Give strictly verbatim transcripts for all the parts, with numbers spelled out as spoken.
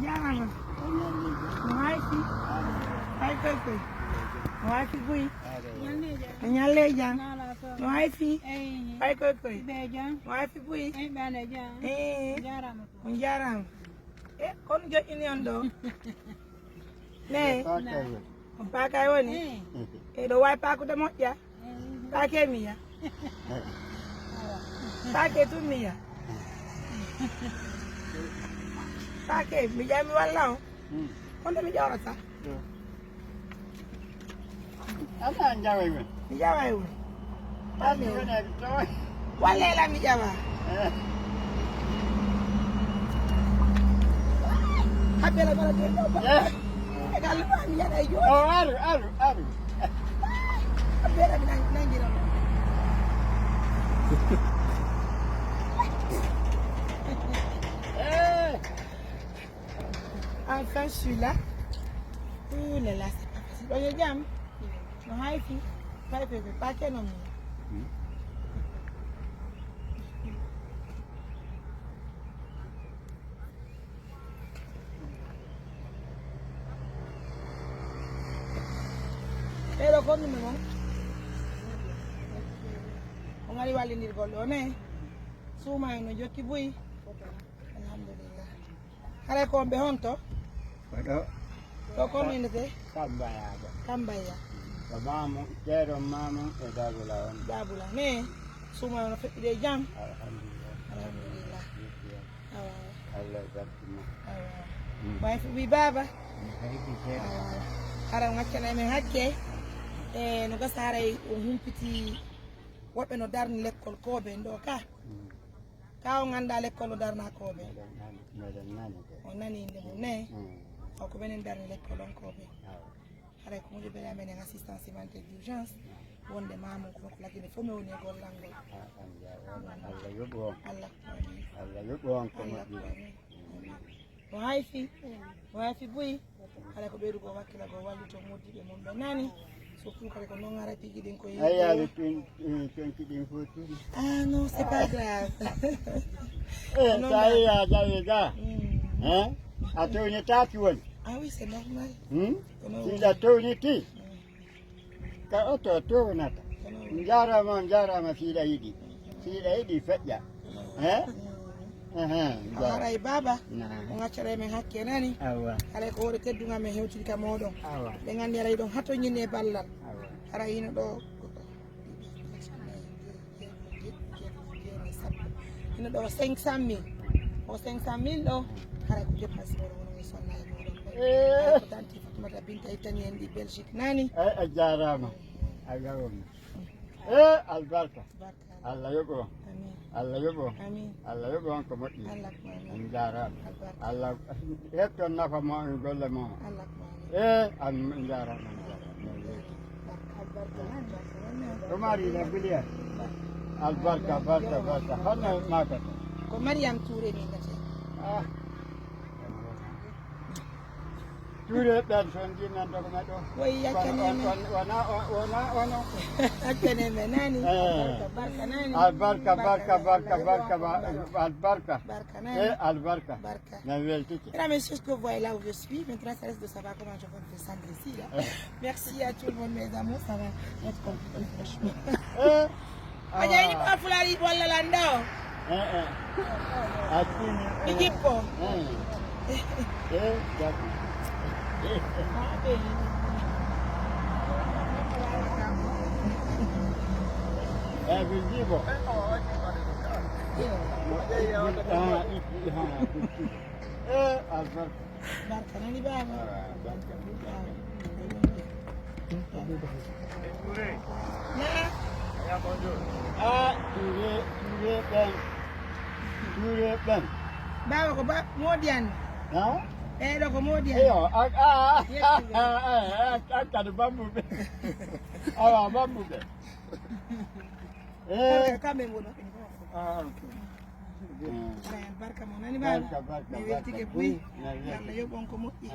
Jaaraama. No hay fii. Hay koy koy. No hay fii buy. No ñalle jam. No hay fii. Hay koy koy. No hay fii buy. Eh, on jaaraama. E, kon joƴƴini on ɗo. Ne? On paakay woni? Eh. E ɗo wawi paakude moƴƴa. Paake mi ya. Paake tun mi ya. Paake mi ya mi walla on. Hmm. Kono mi jawrata. Ana njaway men. Mi jaway woni. Ani wona to. Walla la mi jawa. Eh. Habela mara de no. Eh. E gal ma mi yana yo. Oh, aru, aru, aru. Habela mi nang nangira. Eh. Enfin, celui-là. Ouh là là, c'est pas facile. Oye jam. No hay fii. Fay fay fay. Paake no mi. Ɓeɗo kon ɗum e mon. On ari wallindirgol ɗo ne. Suuma en no jokki buy. Alhamdulillah. Haray ko on ɓe honto? Ko ɗo. Ɗo ko on innete? Kambayaaɓe. Kambaya. Ko maamu, ceeɗon maamu e Dabula on. Dabula. Ne, suuma no feƴƴude jam? Alhamdulillah. Alhamdulillah. Awa. Allah barkima. Awa. Mm. Way fu wi baaba? Mm, kay ki seeɗa. Awa. Hara on accana men hakke. E, no gasa haray on humpiti woɓɓe no darni lekkol koobe en ɗo ka. Mm. Ka on anndaa lekkol no darnaa koobe. Meɗen nani, meɗen nani de. On nani innde mum ne? Mm. O ko menen darni lekkol on koobe. Awa. Haray ko moƴƴo ɓe menen assistance humanitaire d'urgence. Wonde ma mum kono ko lagine fof mi woni e gollal ngol. Ah, an jaaraama. Allah yoɓu on. Allah ko amin. Allah yoɓu on ko moƴƴi. Allah ko amin. Amin. No hay fii, no hay fii buy. Haray ko ɓeydugo wakkilagol wallito moddiɓe mum ɓe nani. Surtout kadi ko non ara tigi ɗin ko yiɗi. Ayya, le ton, eh, tonki ɗin fof tigi. Ah non, c'est pas grave. Eh, non, sa non. Iya jawi ga. Mm. Hein? A townitaaki woni? Ah oui, c'est normal. Hmm? C'est normal. Si a towniti? Mm. Ka oto townata. C'est normal. Njaaraama, njaaraama fiiɗa yiɗi. Fiiɗa yiɗi feƴƴa. Hein? Mm. Ahan, a haray baaba. Naam. On accata men hakke nani. Awa. Haray ko hoore teddungal men hewtidi ka mooɗon. Awa. Ɓe nganndi aray ɗon hato ñinni e ballal. Awa. Haray hino ɗo, hino ɗo cinq cent mille. O cinq cent mille ɗo, haray ko dépense mooɗon woni mi sonna e mooɗon. Eh. Haray ko tanti Fatoumata Binta ittani en ɗi Belgique nani. Eh, a jaaraama. A jaaraama. Eh, albarka. Barka. Allah yoɓu on. Amin. Allah yoɓu on. Amin. Allah yoɓu on ko moƴƴi. Allah ko amin. On jaaraama. Albarka. Allah hetton nafa mo e golle mo. Allah ko amin. Eh, an on jaaraama, on jaaraama. Barka, albarka, albarka, albarka. Ko mari la biliya. Albarka, barka, barka. Honno maakata? Ko Mariam Touré min ngati. Ah. Touré ɓen son jinnanto ko meɗo. Woy, yakkane men. Wona, wona, wona, wona. Yakkane men nani. Eh. Barka, barka nani. Albarka, barka, barka, barka, barka, barka. Barka nani. Eh, albarka. Barka. Na weltike. Mesdames et messieurs, ce que vous voyez là où je suis, maintenant ça reste de savoir comment je vais descendre ici, là. Eh. Merci à tout le monde, mes amours, ça va être compliqué, franchement. Eh. A ƴeewi ɗo Fulaaji walla lanɗo? Eh, eh. A tini, eh. Mi jippo. Eh. Eh, jaɓi. Eh, ɓe jibo. Ah, itti, ha. Eh, albarka. Barka nani baaba. Ah, barka. Naa? Ah, Touré, Touré ɓen. Touré ɓen. Baaba ko ba-, moodi an. Ha? Ɓee ɗo ko moodi an. Eyo, a, a, a, Yettude. A, a, a, a, kadi bambuɓe. Awa, bambuɓe. Eh. Kamɓe, kamɓe ngoni. Ah, ok. Eh. Albarka mo nani baaba. Barka, barka, mi weltike barka. Buy. Mm, na weltike. Yalla yoɓu on ko moƴƴi. Eh.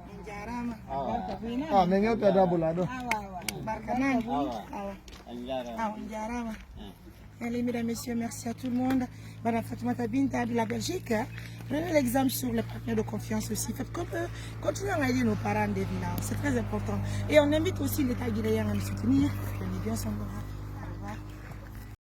Min jaaraama. Awa. Barka buy nani. Ah, min yewta dabula ɗo. Awa, awa. Barka nani. Awa. Awa. On jaaraama. Awa, on jaaraama. Eh. Allez, mesdames, messieurs, merci à tout le monde. Madame Fatoumata Binta de la Belgique, hein. Prenez l'exemple sur les partenaires de confiance aussi. Faites comme eux. Continuons à aider nos parents en devenant. C'est très important. Et on invite aussi l'État guinéen à nous soutenir. Bien entendu, on s'en va.